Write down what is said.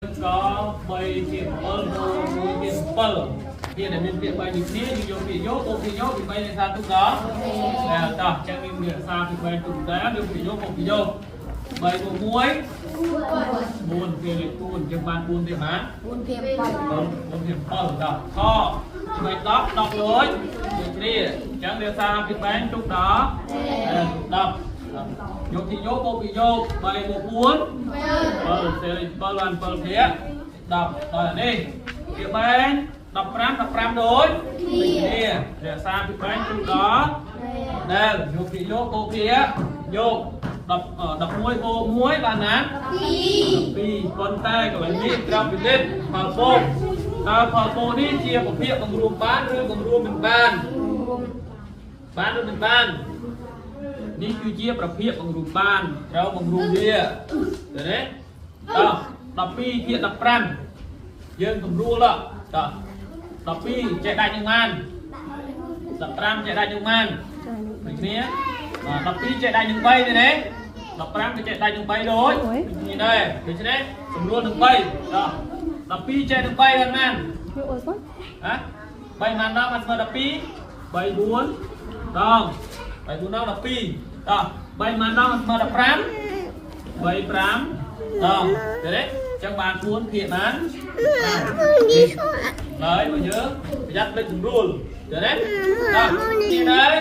ក3ជា7 1ជា7ពាក្យដែលមានពាក្យ3ដូចគ្នាយើងយកពាក្យយកបូកពាក្យយកពី3នៃសារទុកដល់តែតោះចឹងយើងមានសារពី3ទុកដែរយកពាក្យយកបូកពាក្យយក3បូក1 4ពាក្យលេខ4យើងបាន4ទៀតបាន 4ភាគ 4 4ភាគ7ដល់ខចំណុច10 10លុយដូចគ្នាអញ្ចឹងវាសារពីបែងទុកដល់10យកទីយកបូកពីយក3បូក4 7សេរី7បាន7ភាគ10ដល់នេះពីបែង15 15ដូចគ្នារក្សាពីបែងទុកដល់ដែលយកពីយកបូកពីយក10 11បូក1បានណា 2ប៉ុន្តែកន្លែងនេះត្រូវពិនិត្យផលបូកតើផលបូកនេះជាពភាកបង្រួមបានឬបង្រួមមិនបានបានឬមិនបាននេះគឺជាប្រភេទបង្រួមបានត្រូវបង្រួមវាឃើញទេតោះ12ភាគ15យើងសម្រួលតោះ12ចេះដាច់នឹងបាន15ចេះដាច់នឹងបានដូចគ្នា12ចេះដាច់នឹង3ទេណា15ក៏ចេះដាច់នឹង3ដូចគ្នាដែរដូច្នេះសម្រួលនឹង3តោះ12ចេះនឹង3បានបាន យកអូន ហ៎3បានដងបានស្មើ12 3 4ដង3 4ដង12តោះ3បានដងបានស្មើ15 3 5ដងឃើញទេអញ្ចឹងបាន4ភាគបាន5ហើយបើយើងប្រយ័ត្នភ្លេចសម្រួលឃើញទេតោះនេះដែរ។